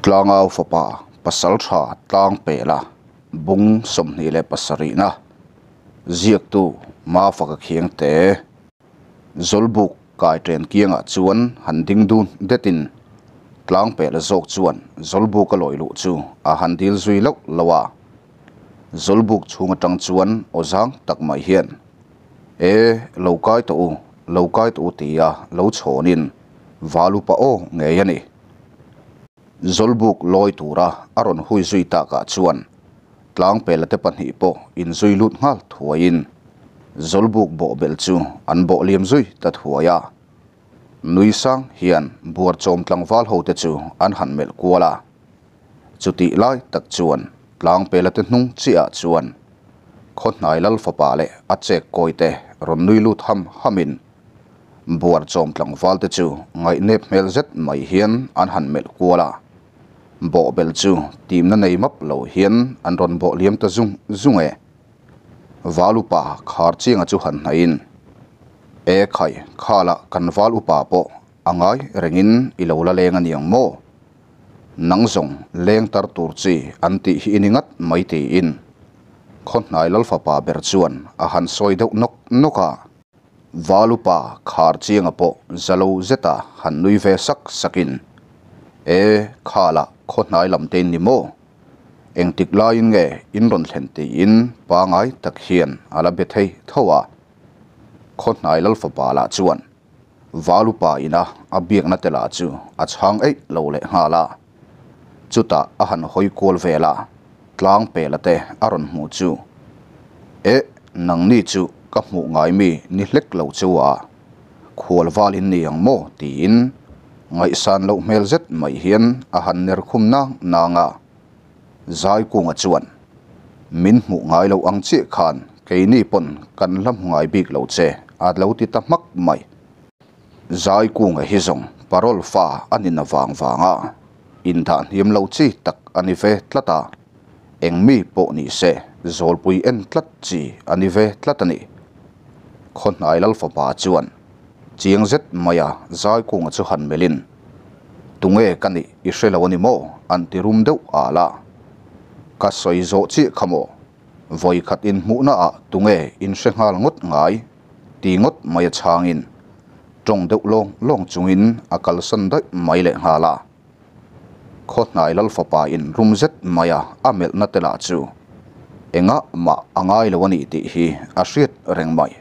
Tlangau fapa Pasaltha Tlangpela bung 27na ziaktu Mafaka Khiangte Zawlbuk kai ṭen kiangah chuan han ding dun detin Tlangpela zawk chuan Zawlbuk a lawi luh chu a han dil zui loh loh a. Zawlbuk chhung aṭang chuan aw zang tak mai hian, E, lo kai tawh u, lo kai tawh u tia lo chhawnin Val upa aw ngei a ni. Zawlbuk lawi tura a rawn hui zui takah chuan Tlangpela te pahnih pawh inzui lut nghal thuaiin Zawlbuk bawhbel chu an bawh liam zui ta thuai a. Nui sang hian buarchawm tlangval hote chu an han melh kual a. Chutih lai tak chuan Tlangpela te hnung chiahah chuan Khawhnai Lal fapa leh a chek kawi te rawn nui lut ham hamin Buarchawm tlangval te chu ngaihnep hmel zet mai hian an han melh kual a, bawhbel chu timna nei map lo hian an rawn bawh liam ta zung zung e. Val upa khar chianga chu han hnaihin, E khai, khalah kan val upa pawh a ngai rengin i lo la leng a niang maw? Nang zawng leng tar tur chi an tih hi i ni ngat mai tiin Khawhnai Lalfapa ber chuan a han sawi deuh nawk nawk a. Valupa khar chianga pawh zalo zeta han nui ve sak sakin, E, khalah khaw hnai lam te in ni maw? Engtik laiin nge in rawn thlen tiin pangai tak hian a la be thei tho a. Khaw hnai Lalfapa lah chuan Valupa ina a biakna te lah chu a chhang eih lo leh nghal a. Chutah a han hawi kual vel a, tlang pela te a rawn hmuh chu, Eh, nangni chu ka hmuh ngai mi ni hlek lo cheu a, khual val in ni ang maw? tiin ngaihsan loh hmel zet mai hian a han ner khum nang nang a. Zaikunga chuan, Min hmuh ngai loh ang chiah khan keini pawn kan la hmu ngai bik lo che a lo ti ta hmak mai. Zaikunga hi zawng parole fa a ni na vang vang a, indah hniam lo chi tak a ni ve tlat a, eng mi pawh ni se zawlpui en tlat chi a ni ve tlat a ni. Khawhnai Lalfapa chuan chiang zet maia Zaikunga chu han melhin, Tunge ka nih i hre lo a ni maw? an ti rum deuh al a. Ka sawi zawh chiah kha maw? Vawikhat inhmuhnaah tunge in hre nghal ngawt ngai? Ti ngawt mai a chhangin tawng deuh lawng lawng chungin a kalsan daih mai leh nghal a. Khawhnai Lal fapa in rum zet mai a a melhna te lah chu engah mah a ngai lo a ni tih hi a hriat reng mai.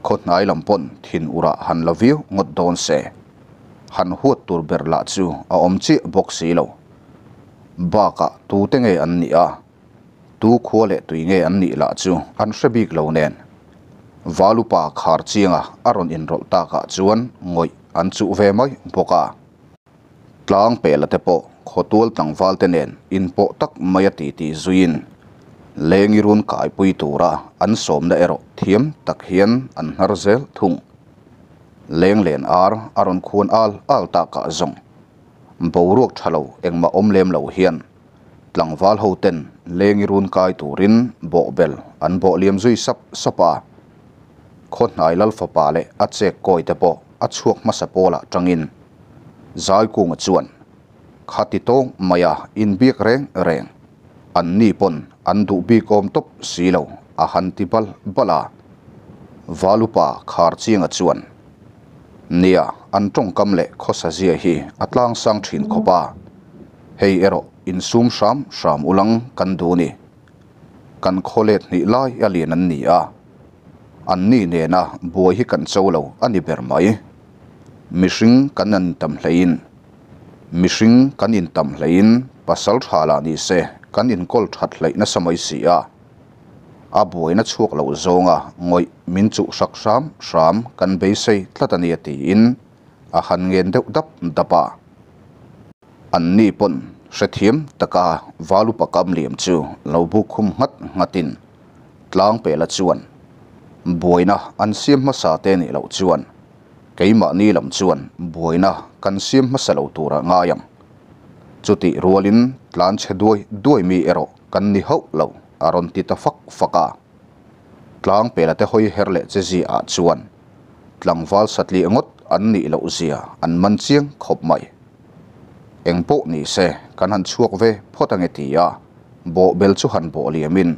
Khawhnai lam pawn thin urah han la viau ngawt dawn se, han huat tur ber lah chu a awm chiah bawk si lo. Bakah tute nge an nih a? Tu khua leh tui nge an nih lah chu an hre bik lo nen. Valupa khar chianga a rawn inrawlh takah chuan ngawih an chuh ve mai bawk a. Tlang pela te pawh khawtual tlangval te nen inpawh tak mai a titi zuiin lengi run kaipui tura an sawmna erawh thiam tak hian an hnar zel thung. Lenglen ar a rawn khuan al al takah zawng boruak tha lo engmah awm lem lo hian Tlangval ho ten lengi run kai turin bawhbel an bawh liam zui sap sap a. Khawhnai Lal fapa leh a chek kawi te pawh a chhuak hmasa pawlah tangin Zaikunga chuan khati tawng maia inbiak reng reng an ni pawn an duh bik awm tawp si lo a han ti bal bal a. Valupa Kharchianga chuan Nia, an tawngkam leh khawsa zia hi a tlangsang thin khawp a. Hei erawh insum hram hram ulang kan duh ni. Kan khaw let hnih lai a lian an ni a, an ni nena buai hi kan cho lo a ni ber mai. Mihring kan an tam hleiin, mihring kan intam hleiin pasal tha lah ni se kan inkawl that hleih nasa mai si a. A buaina chhuak loh zawnga ngawih min chuh hrak hram hram kan beisei tlat a nia tiin a han ngen deuh dap dap a. An ni pawn hrethiam taka Valupa kam liam chu lo buk khum nghat nghatin Tlangpela chuan buaina an siam hmasa te nih loh chuan keimahni lam chuan buaina kan siam hmasa lo tura ngai ang. Chutih rualin tlan chhe duai duai mi erawh kan ni hauh lo a rawn ti ta fak fak a. Tlangpela te hawi her leh che ziaah chuan tlangval satliah ngawt an nih loh zia an man chiang khawp mai. Eng pawh ni se kan han chhuak ve phawt ange ti a, bawhbel chu han bawh liamin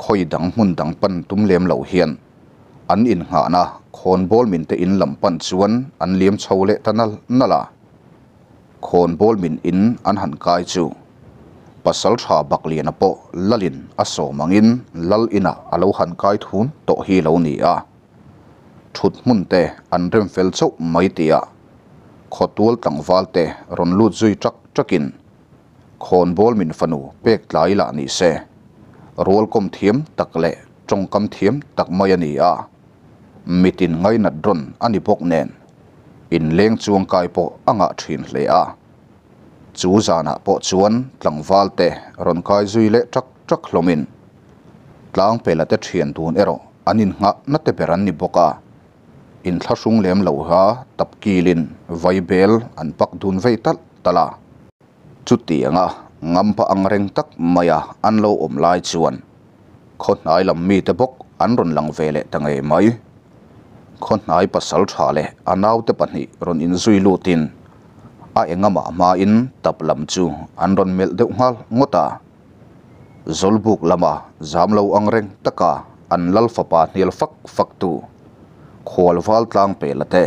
khawi dang hmun dang pan tum lem lo hian an innghahna khawnbawl min te in lam pan chuan an liam chho leh ta nal nal a. Khawnbawl min in an han kai chu Pasaltha Bakliana pawh Lalin a sawm angin Lal inah a lo han kai thun tawh hi lo ni a. Thut hmun te an rem fel chauh mai tihah khawtual tlangval te rawn lut zui ṭak ṭakin Khawnbawl min fanu pek tlai lah ni se, rualkawm thiam tak leh tawngkam thiam tak mai a ni a, mitin ngainat rawn a ni bawk nen inleng chuangkai pawh a ngah thin hle a. Chu zanah pawh chuan tlangval te rawn kai zui leh ṭak ṭak hlawmin tlangpela te thian dun erawh an innghah na te ber an ni bawk a, inthlahrung lem lo ha tapkilin vaibel an pak dun vei talh talh a. Chutianga ngampa ang reng tak maia an lo awm lai chuan khaw hnai lam mite bawk an rawn lang ve leh ta ngei mai. Khaw hnai pasal tha leh a naute pahnih rawn inzui lutin a engamah hmain tap lam chu an rawn melh deuh nghal ngawt a. Zawlbuk lama zam lo ang reng taka an lal fapa hnial fak fak tu khualval tlang pela te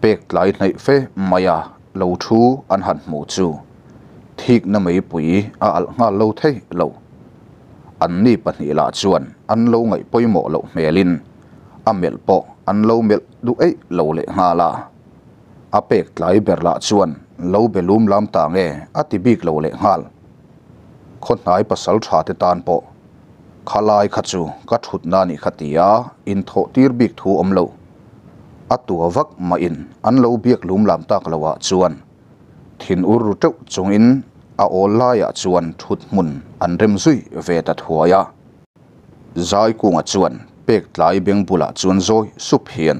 pek tlai hnaih fe maia lo thu an han hmuh chu thikna meipui a alh nghal lo thei lo. Anni pahnih lah chuan an lo ngaih pawimawh loh hmelin a melh pawh an lo melh duh eih lo leh nghal a. A pek tlai ber lah chuan lo be lum lam ta nge a ti bik lo leh nghal. Khaw hnai pasal tha te tan pawh khalai kha chu ka thutna nih kha tia inthawh tir bik thu awm lo. A tua vak mahin an lo biak lum lam tak lo ah chuan thin ur ru teuh chungin a awl laiah chuan thut hmun an rem zui ve ta thuai a. Zaikunga chuan pek tlai beng bulah chuan zawi sup hian,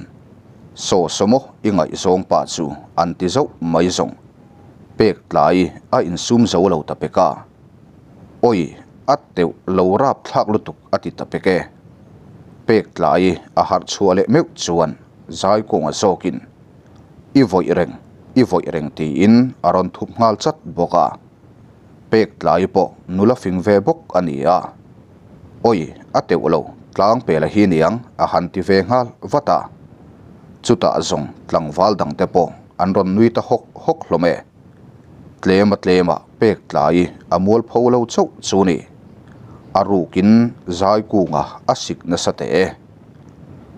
Saw sawmaw i ngaihzawng pa chu an ti zauh mai zawng. Pek tlai a insum zo lo ta pek a. Awi, a teuh lo rap thlak lutuk a ti ta pek e. Pek tlai a harh chhuah leh meuh chuan Zaikunga zawkin, I vawih reng, i vawih reng tiin a rawn thup nghal chat bawk a. Pek tlai pawh nula fing ve bawk a ni a. Awi, a teuh lo, tlang pela hi niang a han ti ve nghal vat a. Chutah zawng tlangval dangte pawh an rawn nui ta hawk hawk hlawm e. Tlema tlema pek tlai a mual pho lo chauh chu ni. A rukin zai kunga a sik nasa teh e.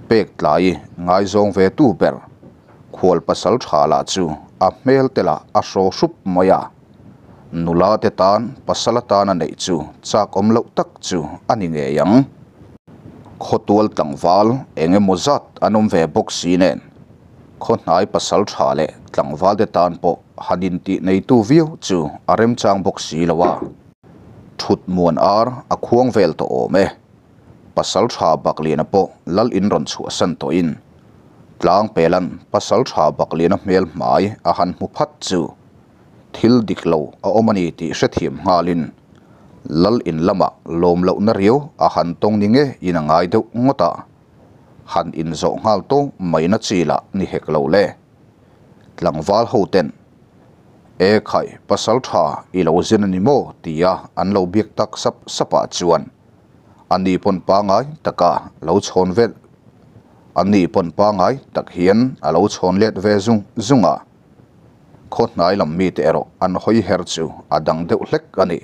Pek tlai ngaizawng ve tu ber khual pasal tha lah chu a hmel te lah a hraw hrup mai a. Nula te tan pasal atana neih chu chak awm loh tak chu a ni ngei ang. Khawtual tlangval eng emaw zat an awm ve bawk si nen khaw hnai pasal tha leh tlangval te tan pawh han intih neitu viau chu a remchang bawk si lo a. Thut muan ar a khuang vel tawh awm e. Pasal tha Bakliana pawh lal in rawn chhuahsan tawhin Tlangpelan pasal tha Bakliana hmel hmai a han hmu phat chu thil dik lo a awm a ni tih hrethiam nghalin lal in lamah lawm lohna riau a han tawng ni ngeiin a ngai deuh ngawt a. Han inzawh nghal tawng mai na chi lah ni hek lo le. Tlangval ho ten, E khai, pasal tha i lo zin a ni maw? tia an lo biak tak sap sap ah chuan a ni pawn pangai taka lo chhawn vel a ni pawn pangai tak hian a lo chhawn let ve zung zung a. Khaw hnai lam mite erawh an hawi her chu a dang deuh hlek a ni.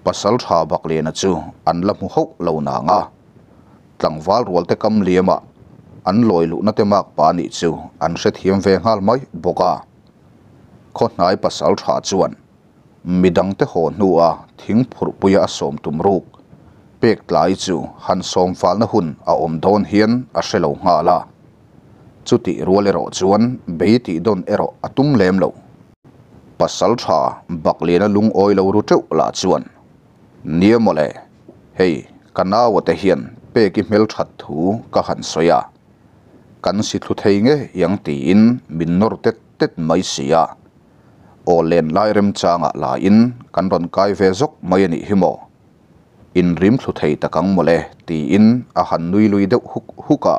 Pasal tha Bakliana chu an la hmu hauh lo nang a. Tlangval rualte kam liamah an lawi luhna te mak pa nih chu an hrethiam ve nghal mai bawk a. Khaw hnai pasal tha chuan midangte haw hnua thing phurhpuia a sawm tum ruk pek tlai chu han sawm falna hun a awm dawn hian a hre lo nghal a. Chutih rual erawh chuan bei tih dawn erawh a tum lem lo. Pasal tha Bakliana lungawi lo ru teuh lah chuan Nia mawle, hei ka naua te hian pek i hmelthat thu ka han sawi a, kan si thlu thei nge iang tiin min nawr tet tet mai si a, aw len lai remchangah laiin kan rawn kai ve zawk mai a nih hi maw? Inrim thlu thei tak ang mawle tiin a han nui lui deuh huk huk a.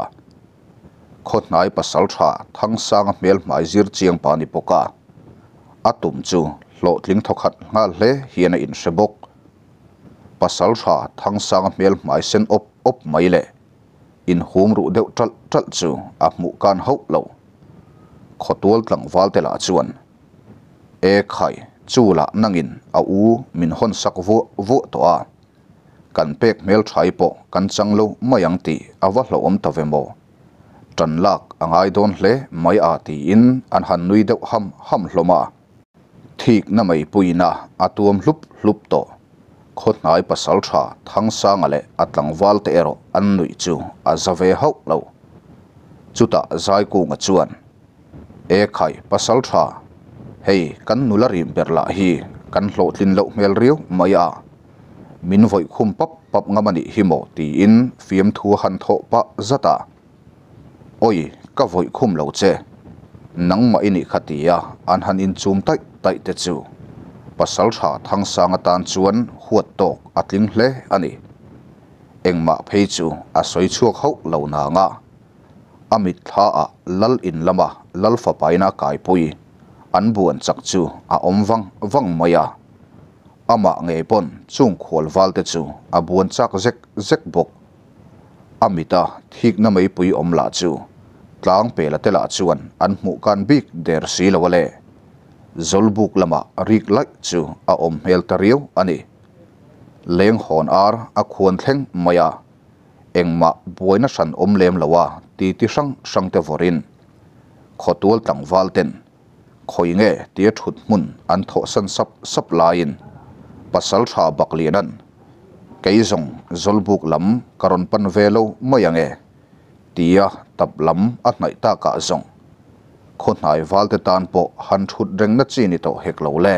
Khaw hnai pasal tha Thangsanga hmel hmai zir chiang pa ni bawk a. A tum chu hlawhtling thawkhat nghal hle hian a inhre bawk. Pasalṭha Thangsanga hmel hmai sen awp awp mai leh inhum ruh deuh ṭalh ṭalh chu a hmuh kan hauh lo. Khawtual tlangval te lah chuan, E khai, chu lah nangin a u min hawn sak vuah vuah tawh a, kan pek hmelṭhai pawh kan chang lo mai ang tih a va hlauhawm ta ve maw? Ṭan lak a ngai dawn hle mai a tiin an han nui deuh ham ham hlawm a. Thikna mai puiin a a tuam hlup hlup tawh. Khawhnai pasalṭha Thangsanga leh a tlangval te erawh an nuih chu a za ve hauh lo. Chutah Zaikunga chuan, E khai pasalṭha, hei kan nula rim ber lah hi kan hlawhtlin loh hmel riau mai a, min vawih khum pap pap ngam a nih hi maw tiin fiamthu a han thawh pah zat a. Awi, ka vawih khum lo che. Nangmah i nih kha tia an han inchum taih taih te chu Pasalṭha Thangsang atan chuan huat tawk a tling hle a ni. Engmah phei chu a sawi chhuak hauh lo nanga a mitthla ah Lal in lama Lal fapaina kaipui an buan chak chu a awm vang vang mai a. Amah ngei pawn chung khual val te chu a buan chak zek zek bawk. A mita thikna meipui awm lah chu tlang pela te lah chuan an hmuh kan bik der si lo a le. Zawlbuk lamah rik laih chu a awm hmel ta riau a ni. Leng hawn ar a khuan thleng mai a, engmah buaina hran awm lem lo a titi hrang hrang te vawrin khawtual tlangval ten Khawi nge tia thut hmun an thawhsan sap sap laiin Pasaltha Bakliana'n, Kei zawng Zawlbuk lam ka rawn pan ve lo mai ang e, tia tap lam a hnaih takah zawng khaw hnai valte tan pawh han thut rengna chi ni tawh hek lo le.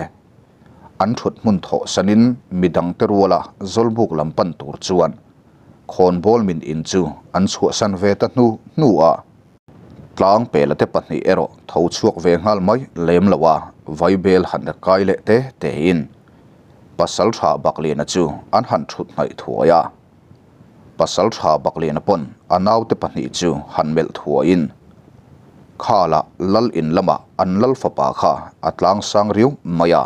An thut hmun thawhsanin midangte ruala Zawlbuk lam pan tur chuan khawnbawl min in chu an chhuahsan ve ta hnu hnu a. Tlang pela te pahnih erawh tho chhuak ve nghal mai lem lo a, vaibel han la kai leh te tein Pasaltha Bakliana chu an han thut hnaih thuai a. Pasaltha Bakliana pawn a naute pahnih chu han melh thuaiin Khala lal in lamah an lal fapa kha a tlang sang riau mai a,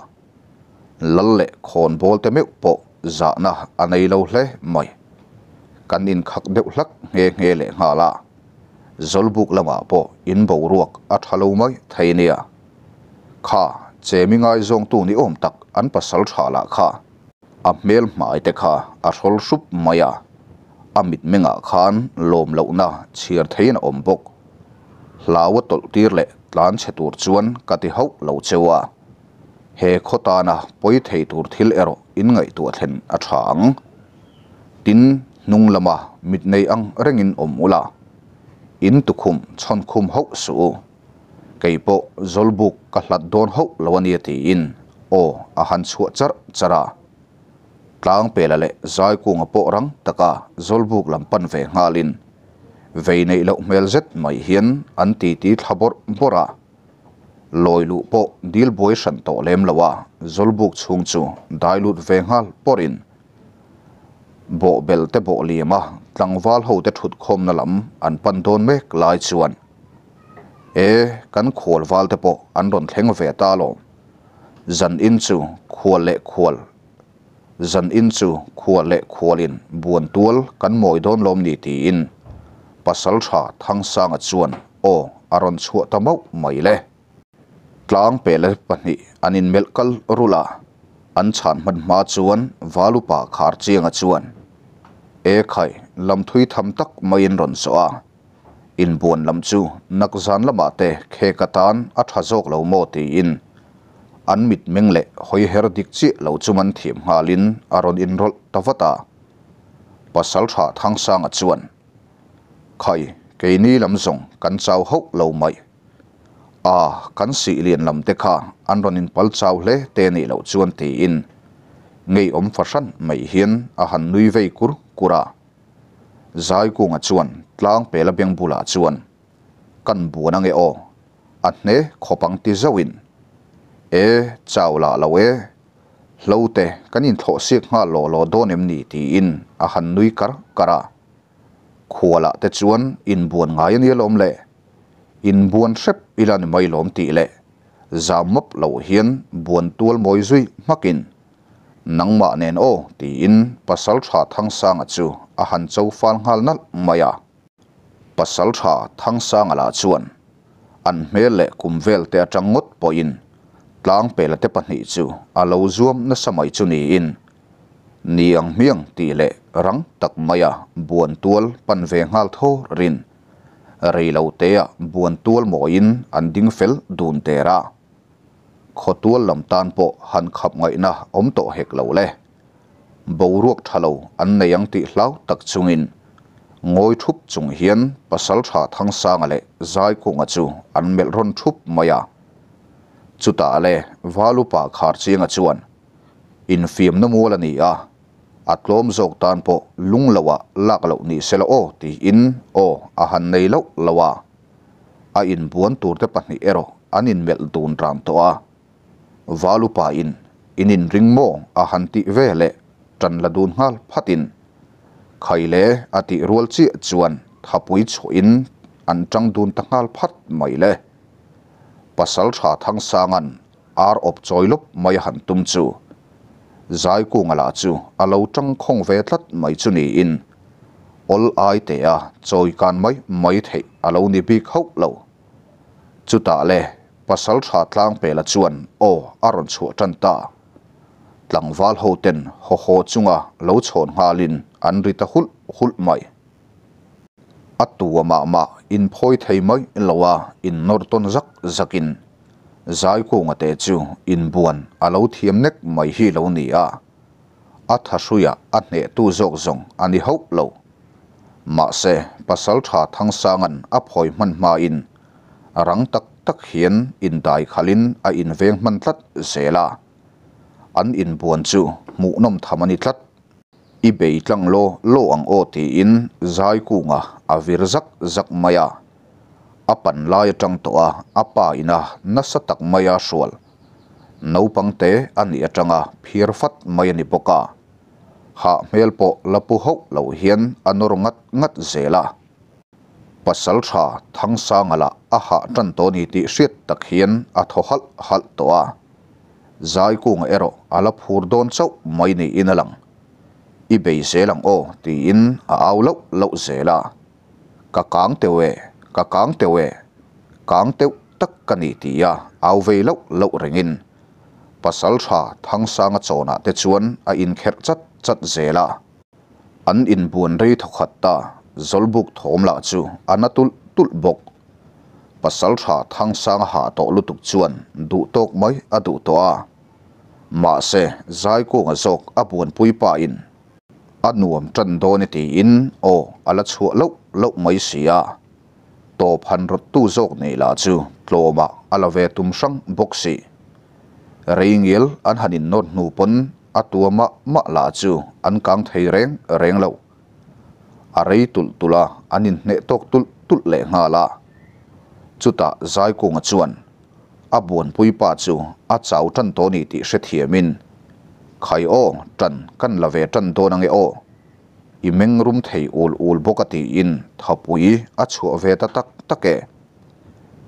lal leh khawnbawl te meuh pawh zahna a nei lo hle mai. Kan inkhak deuh hlak nghe nghe leh nghal a. Zawlbuk lamah pawh in boruak a tha lo mai thei nia. Kha chemi ngaizawngtu ni awm tak an pasal tha lah kha a hmel hmai te kha a hrawl hrup mai a, a mitmengah khan lawm lohna chhiar theiin a awm bawk. Hlau a tawlh tir leh tlan chhe tur chuan ka ti hauh lo cheu a, he khaw tana pawi thei tur thil erawh in ngaihtuah thlen a tha ang. Tin, hnung lama mit nei ang rengin awm ula, in tukhum chhawn khum hauh suh u. Kei pawh Zawlbuk ka hlat dawn hauh lo a nia tiin aw a han chhuah charh charh a. Tlangpela leh Zaikunga pawh rang taka Zawlbuk lam pan ve nghalin vei neih loh hmel zet mai hian an titi thla bawrh bawrh a. Lawi luh pawh dil buai hran tawh lem lo a, Zawlbuk chhung chu dai lut ve nghal pawrhin Bawhbel te bawh liam a, tlangval ho te thut khawmna lam an pan dawn mek lai chuan E, kan khual val te pawh an rawn thleng ve ta alawm. Zan in chu khual leh khual, zan in chu khual leh khualin buan tual kan mawi dawn lawm ni tiin Pasaltha Thangsanga chuan aw a rawn chhuah ta mauh mai le. Tlang pele pahnih an inmelh kal rulh a, an chhan hman hma chuan Valupa Kharchianga chuan E khai, lam thui tham tak maiin rawn zawh a, inbuan lam chu nak zan lamah te khek atan a tha zawk lo maw tiin an mitmeng leh hawi her dik chiah lo chu man thiam nghalin a rawn inrawlh ta vat a. Pasaltha Thangsanga chuan, Khai, keini lam zawng kan chau hauh lo mai. A, kan sih lian lam te kha an rawn inpal chau hle te nih loh chuan tiin ngeiawm fahran mai hian a han nui vei kur kur a. Zaikunga chuan tlang pela beng bulah chuan, Kan buan ange aw, a hne khawp ang ti zauhin, E, chau lah lo e, hlo te kan inthlawh siak nghal law law dawn em ni tiin a han nui kar kar a. Khualah te chuan inbuan ngai a nia lawm le. Inbuan hrep ila ni mai lawm tih leh Zam mawp lo hian buan tual mawi zui hmakin, Nangmah nen aw, tiin Pasalṭha Thangsanga chu a han cho fal nghal nalh mai a. Pasalṭha Thangsanga lah chuan an hmel leh kum vel te atang ngawt pawhin Tlangpela te pahnih chu a lo zuam nasa mai chu niin, Ni ang hmiang tih leh rang tak maia buan tual pan ve nghal thaw rin rei lo teah buan tual mawiin an ding fel dun der a. Khawtual lam tan pawh han khap ngaihna awm tawh hek lo le. Boruak tha lo an nei ang tih hlau tak chungin ngawi thup chung hian Pasaltha Thangsanga leh Zaikunga chu an melh rawn thup mai a. Chutah le Valupa Kharchianga chuan infiamna mual a ni a, a tlawm zawk tan pawh lung loah lak loh ni se la aw tiin aw a han nei loh lo a. A inbuan turte pahnih erawh an inmelh dun ran tawh a. Valupa in in inring maw a han tih ve leh tan la dun nghal phat in Khaile a tih rual chiah chuan thapui chhuah in an tang dun ta nghal phat mai le. Pasaltha Thangsanga'n ar awp chawi lawp mai a han tum chu Zaikunga lah chu a lo tang khawng ve tlat mai chu niin awl ai teh a chawi kan mai mai theih a lo ni bik hauh lo. Chutah le Pasaltha Tlangpela chuan aw a rawn chhuah tan ta. Tlangval ho ten haw haw chunga lo chhawn nghalin an ri ta hulh hulh mai. A tua mah mah inphawi thei mai lo a innawr tawn zak zakin Zaikunga te chu inbuan a lo thiam nek mai hi lo ni a. A thahruiah a hnehtu zawk zawng a ni hauh lo. Mahse, Pasaltha Thangsanga'n a phawi hman hmain rang tak tak hian indai khalhin a inveng hman tlat zel a. An inbuan chu hmuhnawm tham a ni tlat. I bei tlang law law ang aw tiin Zaikunga a vir zak zak mai a. A pan lai atang tawh a a pa ina nasa tak maia hrual. Naupang te a nih atanga phir fat mai a ni bawk a. Hah hmel pawh la pu hauh lo hian a nawr ngat ngat zel a. Pasaltha Thangsanga lah a hah tan tawh ni tih hriat tak hian a thaw halh halh tawh a. Zaikunga erawh a la phur dawn chauh mai niin a lang. I bei zel ang aw tiin a au loh loh zel a. Ka kang teuh e, ka kang teuh e, kang teuh tak ka ni tia au vei loh loh rengin Pasaltha Thangsanga chawnah te chuan a inkherh chat chat zel a. An inbuan rei thawkhat ta, Zawlbuk thawm lah chu a na tulh tulh bawk. Pasaltha Thangsanga hah tawh lutuk chuan duh tawk mai a duh tawh a. Mahse, Zaikunga zawk a buanpui pahin a nuam tan dawn e tiin aw a la chhuah loh loh mai si a. Tawp han rawttu zawk nei lah chu tlawmah a la ve tum hrang bawk si. Rei ngial an han innawt hnu pawn a tua mah mah lah chu an kang thei reng reng lo. A rei tulh tulh a, an inhneh tawk tulh tulh leh nghal a. Chutah Zaikunga chuan a buanpui pa chu a chau tan tawh ni tih hrethiamin, Khai aw, tan kan la ve tan dawn ange aw. I meng rum thei ul ul bawk a tiin thapui a chhuah ve ta tak tak e.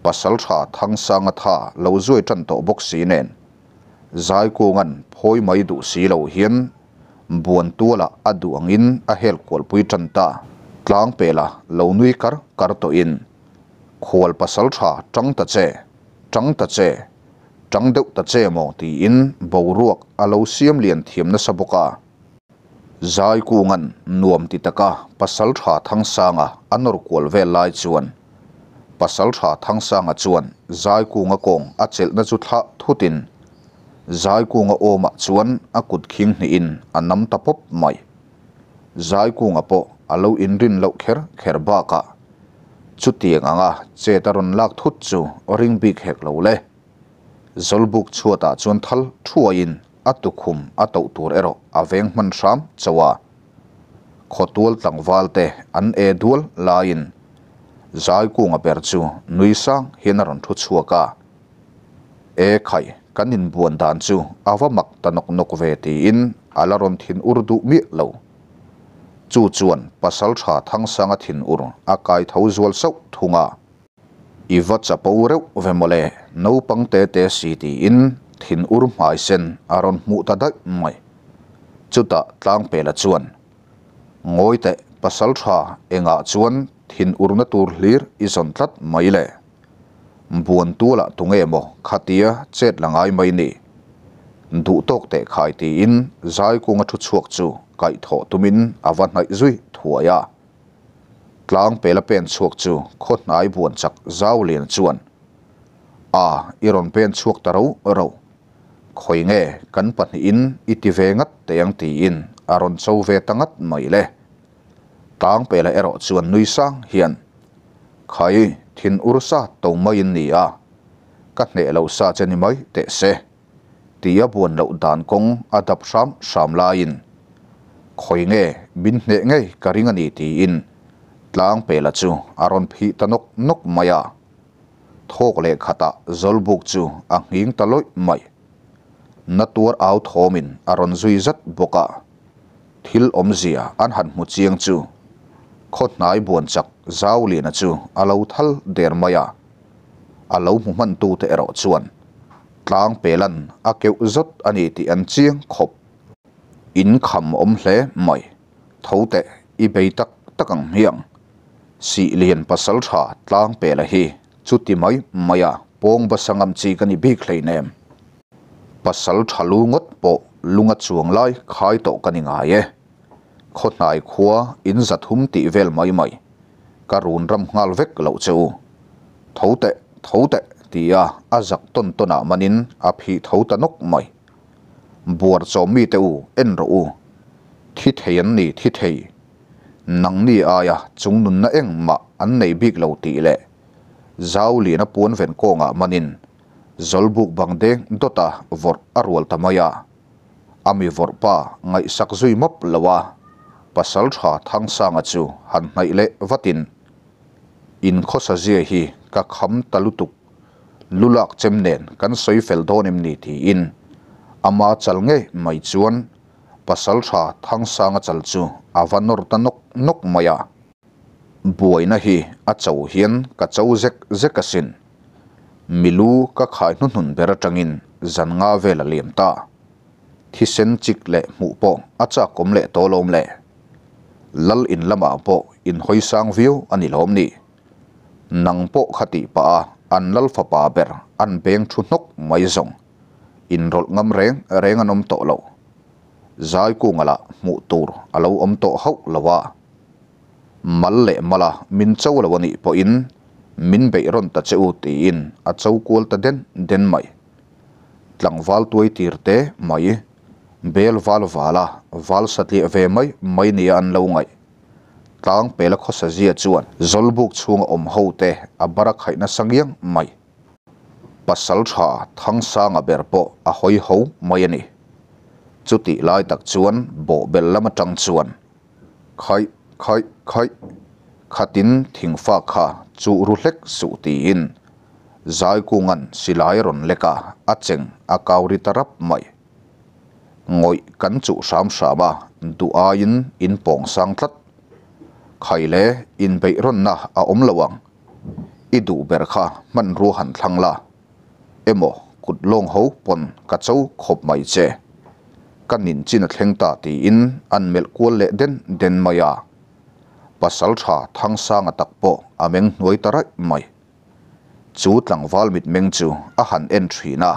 Pasaltha Thangsanga tha lo zuai tan tawh bawk si nen Zaikunga'n phawi mai duh si lo hian buan tualah a duh angin a hel kualpui tan ta. Tlangpela lo nui kar kar tawhin Khual pasaltha tang ta che, tang ta che, tang deuh ta che maw tiin boruak a lo siam lian thiam nasa bawk a. Zaikunga'n nuam ti taka Pasaltha Thangsanga a nawr kual vel lai chuan Pasaltha Thangsanga chuan Zaikunga kawng a chelhna chu thlah thutin Zaikunga awmah chuan a kut khing hnihin a nam ta pawp mai. Zaikunga pawh a lo inrin loh kher kher bakah chutiang anga chet a rawn lak thut chu ring bik hek lo le. Zawlbuk chhuatah chuan thal thuaiin a tukhum a toh tur erawh a veng hman hram chauh a. Khawtual tlangval te an e dual laiin Zaikunga ber chu nui sang hian a rawn thu chhuak a. E khai, kan inbuan dan chu a va mak ta nawk nawk ve tiin a la rawn thin ur duh miah lo. Chu chuan Pasaltha Thangsanga thin ur a kai tho zual sauh thung a. I va chapo reuh ve mawle. Naupang te te si tiin thinur hmai sen a rawn hmuh ta daih mai. Chutah Tlangpela chuan, Ngawi teh, pasaltha engah chuan thinurna tur hlir i zawn tlat mai le? Buantualah tunge maw khatia chet la ngai mai ni? Duh tawk teh khai tiin Zaikunga thu chhuak chu kaihthawh tumin a va hnaih zui thuai a. Tlangpela pen chhuak chu khaw hnai buan chak zau lian chuan, A, i rawn pen chhuak ta ro ro. Khawi nge kan pahnihin i ti ve ngat teh ang tiin a rawn cho ve ta ngat mai le. Tlangpela erawh chuan nui sang hian, Khai, thin ur sa to maiin ni a, ka hneh lo sa che ni mai teh se. Tia buan loh dan kawng a dap hram hram laiin, Khawi nge min hneh ngei ka ring a ni tiin Tlangpela chu a rawn phih ta nawk nawk mai a. Thawk leh khatah Zawlbuk chu a nghing ta lawih mai. Na tuar au thawmin a rawn zui zat bawk a. Thil awmzia an han hmu chiang chu khaw hnai buan chak Zauliana chu a lo thal der mai a. A lo hmu hmantute erawh chuan tlang pelan a keuh zawt a ni tih an chiang khawp. In kham awm hle mai. Tho teh i bei tak tak ang hmiang. Sih lian pasal tha tlang pela hi chuti mai mai a pawng basa ngam chi ka ni bik hleinem. Pasal tha lu ngawt pawh lunga chuang lai khai tawh ka ni ngai e. Khaw hnai khua in zathum tih vel mai mai. Ka run ram nghal vek loh che u. Tho teh, tho teh, tia a zak tawn tawn ah manin a phih tho ta nawk mai. Buar chawm mite u, en rawh u. Thi thei an ni, thi thei. Nangni aia chung nunna engmah an nei bik lo tih leh zau lian a puan ven kawngah manin Zawlbuk bang deng dawta vawrh a rual ta mai a. A mi vawrh pa ngaihsak zui mawp lo a, pasal tha Thangsanga chu han hnaih leh vatin, In khawsa zia hi ka kham ta lutuk, lulak chem nen kan sawi fel dawn em ni tiin ama chal ngei mai chuan pasal tha Thangsanga chal chu a va nawr ta nawk nawk mai a. Buaina hi a cho hian ka cho zek zek asin. Milu ka khai hnuhnun ber atangin zan nga vel a liam ta. Thisen chik leh hmuh pawh a chakawm leh tawlawm le. Lal in lamah pawh in hawi sang viau a ni lawm ni. Nang pawh kha tih pah a an lal fapa ber an beng thu hnawk mai zawng. Inrawlh ngam reng reng an awm tawh lo. Zai kunga lah hmuh tur a lo awm tawh hauh lo a. Mal leh mala min cho lo a nih pawhin min beih rawn ta che u tiin a cho kual ta den den mai. Tlangval tuai tir te mai, bel val vala val satliah ve mai mai nia an lo ngaih. Tlang pela khawsa zia chuan Zawlbuk chhunga awm ho te a bara khaih nasa ngiang mai. Pasal tha Thangsanga ber pawh a hawi ho mai a ni. Chutih lai tak chuan bawhbel lam atang chuan Khaih, khaih, khaih, khatin thingfa kha chuh ru hlek suh tiin Zaikunga'n silai a rawn lek a, a cheng a kau ri ta rap mai. Ngawih kan chuh hram hram a, duh aiin in pawng sang tlat. Khai le, inbeih rawnna a awm lo ang. I duh ber kha hmanrua han thlang la. Emaw kut lawng ho pawn ka cho khawp mai che. Ka nin chin a thleng ta tiin an melh kual leh den den mai a. Pasal tha Thangsanga tak pawh a meng hnuai ta raih mai. Chu tlangval mitmeng chu a han en thin a.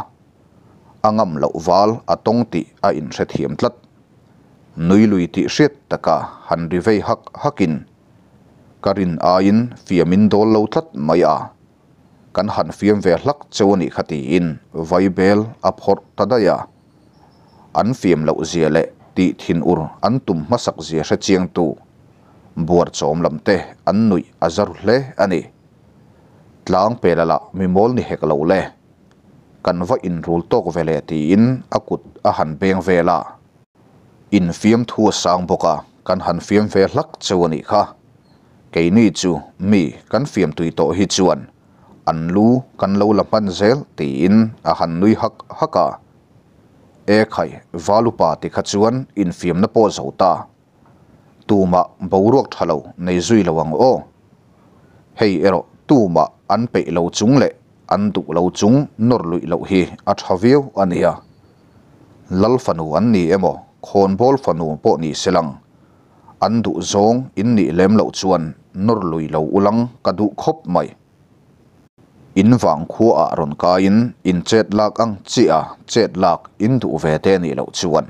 A ngam loh val a tawng tih a inhrethiam tlat. Nui lui tih hriat taka han ri vei hak hakin ka rin aiin fiamin dawl lo tlat mai a. Kan han fiam ve hlak cheu a nih kha tiin vaibel a phawrh ta daih a. An fiam loh zia leh tih thinur an tum hmasak zia hre chiangtu buar chawm lam te an nuih a za ru hle a ni. Tlang pela lah mi mawl ni hek lo le. Kan va inrul tawk ve le tiin a kut a han beng vel a. Infiam thu a sang bawk a, kan han fiam ve hlak cheu a nih kha. Keini chu mi kan fiam tui tawh hi chuan an lu kan lo la hman zel tiin a han nui hak hak a. E khai, Valupa ti kha chuan infiamna pawh zo ta. Tumah boruak tha lo nei zui lo ang aw. Hei erawh tumah an peih lo chung leh. An duh lo chung nawr luih loh hi a tha viau a nia. Lal fanu an ni emaw, khawnbawl fanu pawh ni se lang, an duh zawng in nih lem loh chuan nawr lui lo ulang ka duh khawp mai. In vang khuaah rawn kaiin in chet lak ang chiah a chet lak in duh ve te nih loh chuan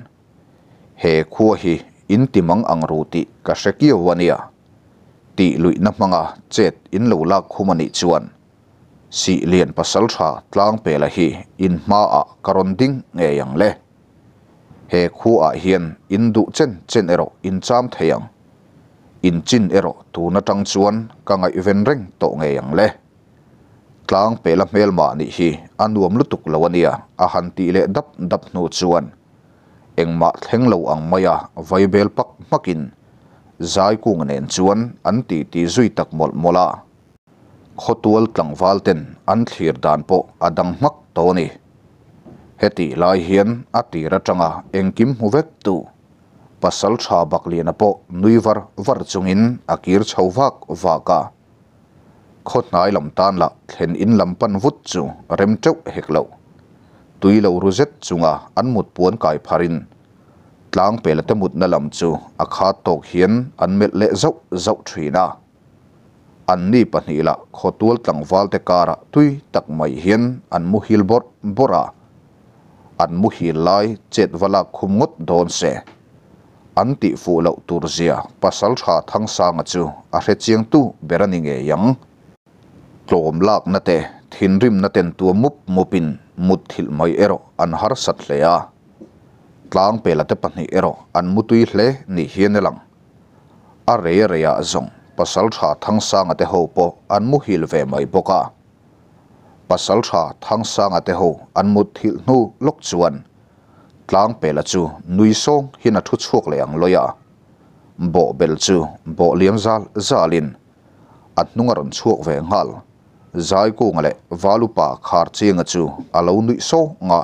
he khua hi in ti mang ang ru tih ka hre kiau a nia. Tih luihna hmanga chet in lo lak khum a nih chuan Sih lian pasaltha Tlangpela hi in hmaah ka rawn ding ngei ang le. He khuaah hian in duh chen chen erawh in cham thei ang. In chin erawh tun atang chuan ka ngaihven reng tawh ngei ang le. Tlangpela hmelmah nih hi a nuam lutuk lo a nia a han tih leh dap dap hnu chuan engmah thleng lo ang maia vaibel pak hmakin Zaikung nen chuan an titi zui tak mawlh mawlh a. Khawtual tlangval ten an thlir dan pawh a dang hmak tawh a ni. Hetih lai hian a tir atanga engkim hmu vek tu pasal tha Bakliana pawh nui var var chungin a kir chho vak vak a. Khaw hnai lam tan lah thlen in lam pan vut chu rem teuh hek lo. Tui lo ru zet chunga an mut puan kai pharin tlangpela te mutna lam chu a khat tawk hian an melh leh zauh zauh thin a. Anni pahnih lah khawtual tlangvalte karah tui tak mai hian an muhil bawrh bawrh a, an muhil lai chet va lak khum ngawt dawn se. An tih fuh loh tur zia Pasaltha Thangsanga chu a hre chiangtu ber a ni ngei ang. Tlawm lakna te, thinrimna ten tuam mup mupin mutthilh mai erawh an harsat hle a. Tlangpela te pahnih erawh an mutui hle ni hian a lang. A rei reiah zawng Pasaltha Thangsanga te ho pawh an muhil ve mai bawk a. Pasaltha Thangsanga te ho an mutthilh hnu lawk chuan Tlangpela chu nui sawng hian a thu chhuak leh ang lawi a. Bawhbel chu bawh liam zal zalin a hnung a rawn chhuak ve nghal. Zaikunga leh Valupa Kharchinga chu a lo nuih sawng a.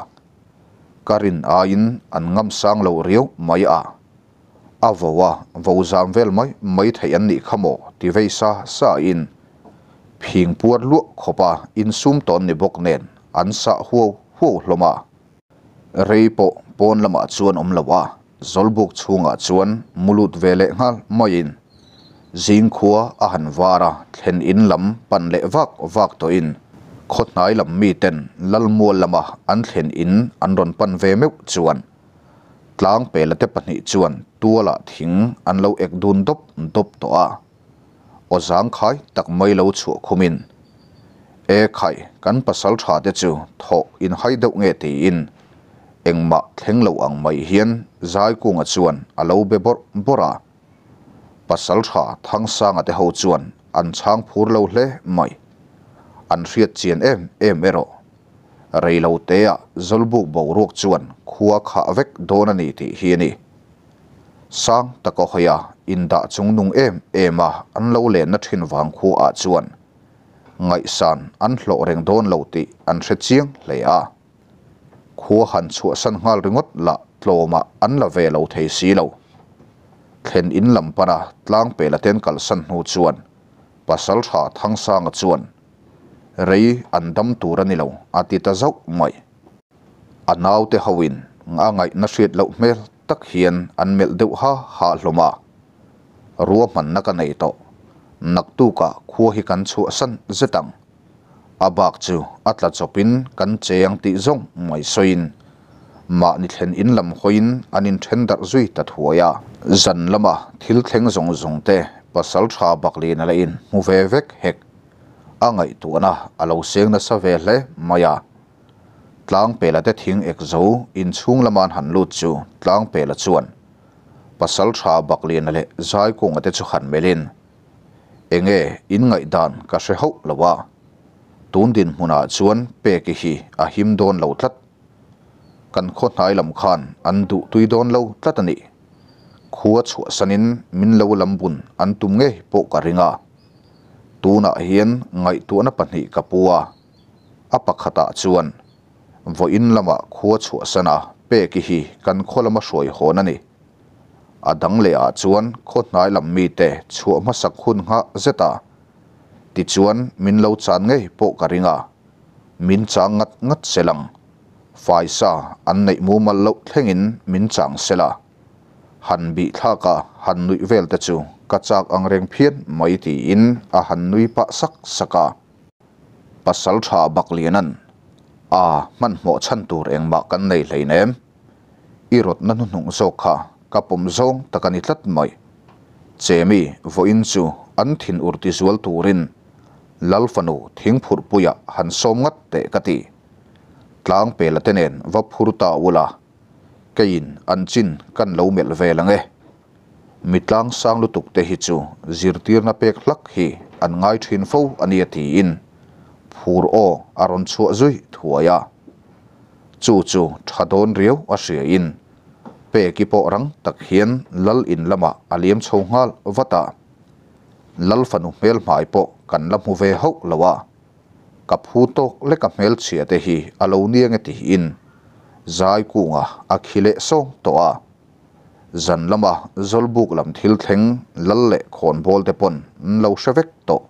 Ka rin aiin an ngam sang lo riau mai a. A vo a, vo zam vel mai mai theih an nih kha maw ti vei sa sa in phing puar luah khawp a insum tawn ni bawk nen an sah huau huau hlawm a. Rei pawh pawn lamah chuan awm lo a, Zawlbuk chhungah chuan mu lut ve leh nghal maiin zingkhua a han var a, thlen in lam pan leh vak vak tawhin khawhnai lam miten Lalmual lama an thlen in an rawn pan ve meuh chuan Tlangpela te pahnih chuan tualah thing an lo ek dun dawp dawp tawh a, aw zangkhai tak mai lo chhuah khumin, E khai, kan pasal tha te chu thawh inhai deuh nge tiin engmah thleng lo ang mai hian Zaikunga chuan a lo be bawrh bawrh a. Pasal tha Thangsanga te ho chuan an chhang phur lo hle mai. An hriat chian em em erawh. Rei lo teah Zawlbuk boruak chuan khua khah vek dawn a ni tih hi a ni. Sang taka hawi a indah chungnung em em a an lo lenna thin vang khuaah chuan ngaihsan an hlawh reng dawn lo tih an hre chiang hle a. Khua han chhuahsan nghal ringawt lah tlawmah an la ve lo thei si lo. Thlen in lam pana tlangpela ten kalsan hnu chuan Pasaltha Thangsanga chuan Rei an dam tur a ni lo, a ti ta zauh mai. A naute hoin a ngaihna hriat loh hmel tak hian an melh deuh ha ha hlawm a. Ruahmanna ka nei tawh. Naktukah khua hi kan chhuahsan zet ang. A bak chu a tla chawpin kan che ang tih zawng mai sawiin mahni thlen in lam hawiin an inthen darh zui ta thuai a. Zan lama thil thleng zawng zawng te pasal tha Bakliana la in hmu ve vek hek. A ngaihtuahna a lo seng nasa ve hle mai a. Tlangpela te thing ek zo inchhung lama an han lut chu Tlangpela chuan pasal tha Bakliana leh Zaikunga te chu han melhin, Enge in ngaihdan ka hre hauh lo a, tun dinhmunah chuan Peki hi a him dawn lo tlat. Kan khaw hnai lam khan an duh tui dawn lo tlat a ni. Khua chhuahsanin min lo lam bun an tum ngei pawh ka ring a. Tunah hian ngaihtuahna pahnih ka pu a, a pakhatah chuan vawiin lamah khua chhuahsana Peki hi kan khaw lama hruai hawn a ni. A dang lehah chuan khaw hnai lam mite chhuah hmasak hun nghah zet a, tichuan min lo chan ngei pawh ka ring a. Min chang ngat ngat selang. Faisa an neih mumal loh thlengin min chang sela. Han bih thlak a han nuih vel te chu ka chak ang reng phian mai tiin a han nui pah sak sak a. Pasaltha Bakliana'n a hmanhmawh chhan tur engmah kan nei hleinem. I rawtna hnuhnung zawk kha ka pawm zawng tak a ni tlat mai. Chemi vawiin chu an thin ur ti zual turin Lal fanu thingphurhpuiah han sawm ngat teh ka ti. Tlangpela te nen va phur ta ula, keiin an chin kan lo melh vel ang e. Mi tlang sang lutuk te hi chu zirtirna pek hlak hi an ngai thin fo a nia tiin phur aw a rawn chhuah zui thuai a. Chu chu tha dawn riau a hria in Peki pawh rang tak hian lal in lamah a liam chho nghal vat a. Lal fanu hmel hmai pawh kan la hmu ve hauh lo a. Ka phu tawk lek a hmelchhia te hi a lo nia nge tiin zai kunga a khi leh sawng tawh a. Zan lama Zawlbuk lam thil thleng lal leh khawnbawl te pawn an lo hre vek tawh.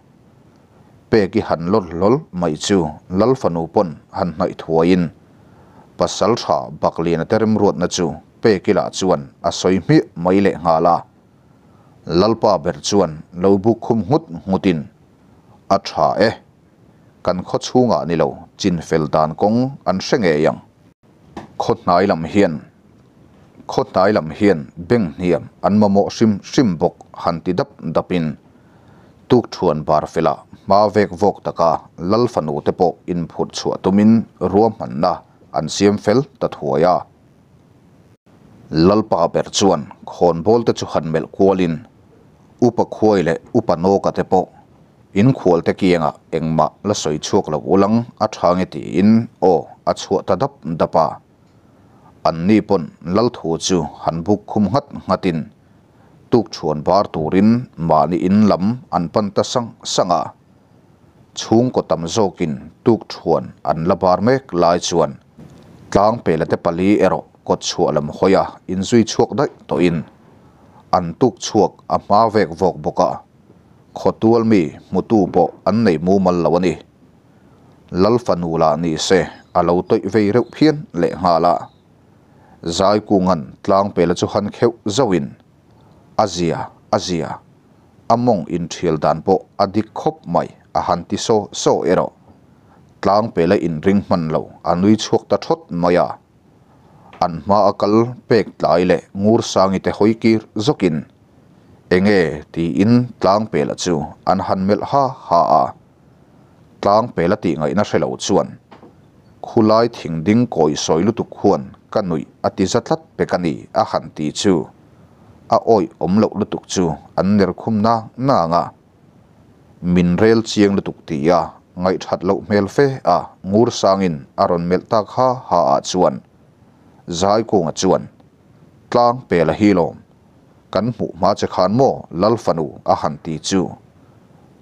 Peki han lawr hlawl mai chu lal fanu pawn han hnaih thuaiin pasal tha Bakliana te remruatna chu Peki lah chuan a sawi hmiah mai leh nghal a. Lalpa ber chuan lo buk khum nghut nghutin a tha e. Kan khaw chhungah ni lo chinfel dan kawng an hre ngei ang. Khaw hnai lam hian Khaw hnai lam hian beng hniam an mamawh hrim hrim bawk han ti dap dapin tukthuan bar felah hma vek vawk taka lal fanu te pawh inphurh chhuah tumin ruahmanna an siam fel ta thuai a. Lalpa ber chuan khawnbawl te chu han melh kualin Upa Khuai leh Upa Nawka te pawh Inkhual te kiangah engmah la sawi chhuak lo ulang a tha nge tiin aw a chhuah ta dap dap a. Anni pawn lal thu chu han buk khum nghat nghatin tukchhuan bar turin mahni in lam an pan ta sang sang a. Chhungkaw tam zawkin tukchhuan an la bar mek lai chuan tlangpela te pali erawh kawtchhuah lam hawi a inzui chhuak daih tawhin an tukchhuak a hma vek vawk bawk a. Khawtual mi hmutu pawh an nei mumal lo a ni. Lal fanu lah ni se a lo tawih vei reuh phian leh nghal a. Zaikunga'n tlangpela chu han kheuh zauhin a zia a zia, a mawng inthial dan pawh a dik khawp mai a han ti saw saw erawh. Tlangpela inring hman lo a nui chhuak ta thawt mai a. An hma a kal pek tlai leh ngur sangi te hawi kir zawkin enge tiin tlangpela chu an han melh ha ha a. Tlangpela tih ngaihna hre lo chuan khulai thing ding kawi sawi lutuk khuan ka nuih a ti za tlat pek a ni a han ti chu a awih awm loh lutuk chu an ner khum nang nang a. Min rel chiang lutuk ti a, ngaihthat loh hmel fe a ngur sangin a rawn melh tak ha ha ah chuan Zaikunga chuan Tlang pela hi lawm, kan hmuh hma che khan maw Lal fanu a han ti chu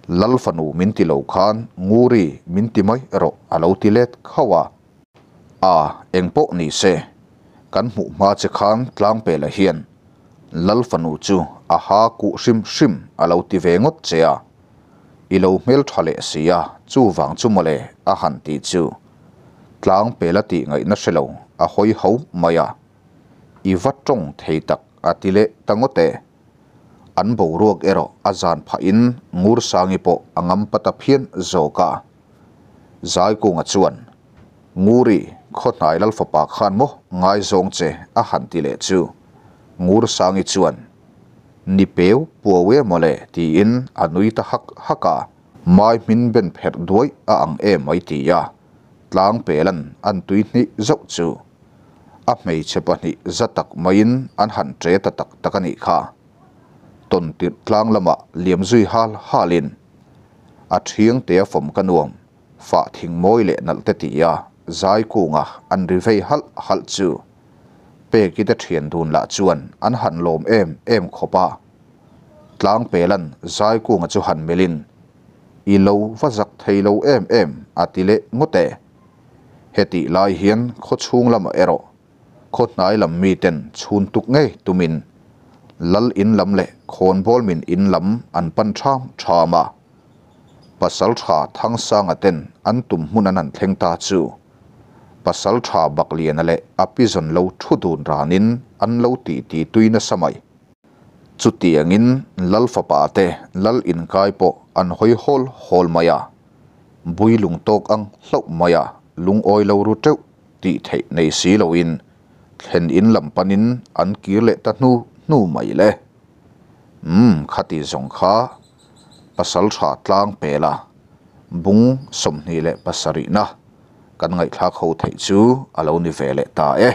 Lal fanu min ti lo khan Nguri min ti mai erawh a lo ti let khauh a. A, engpawh ni se, kan hmuh hma che khan Tlangpela hian Lal fanu chu a ha kuh hrim hrim a lo ti ve ngawt che a, i lo hmeltha leh si a, chuvang chu mawle a han ti chu Tlangpela tih ngaihna hre lo a hawi ho mai a, i va tawng thei tak a ti leh ta ngawt e. An boruak erawh a zan phahin Ngursangi pawh a ngam pa ta phian zawk a. Zaikunga chuan, Nguri, Khawhnai Lal fapa khan maw ngaizawng che a han ti leh chu. Ngursangi chuan, Ni peu puau e mawle tiin a nui ta hak hak a. Mai hmin ben pherh duai a ang em mai ti a, tlang pelan an tui hnih zauh chu. A hmeichhe pahnih za tak maiin an han ṭe ta tak tak a nih kha. Tawn tirh tlang lamah liam zui hal halin a ṭhiang te a fawm ka nuam fah thing mawi leh nalh te ti a zai kunga an ri vei halh halh chu Peki te ṭhian dun lah chuan an han lawm em em khawp a. Tlangpelan zai kunga chu han melhin I lo va zak thei lo em em a ti leh ngawt e. Hetih lai hian khawchhung lamah erawh Khaw hnai lam miten chhun tuk ngei tumin Lal in lam leh khawnbawl min in lam an pan ṭham ṭham a. Pasalṭha Thangsanga ten an tum hmun an han thleng ta chu Pasalṭha Bakliana leh a pizawn lo ṭhu dun ranin an lo titi tui nasa mai. Chutiangin Lal fapa te Lal inkai pawh an hawi hawl hawl mai a, bui lung tawk ang hlauh mai a lungawi lo ru teuh tih theih nei si loin thlen in lam panin an kir leh ta hnu hnu mai le. Umm khati zawng kha Pasalṭha tlang pela bung 27 na kan ngaihthlak ho theih chu a lo ni ve leh ta e.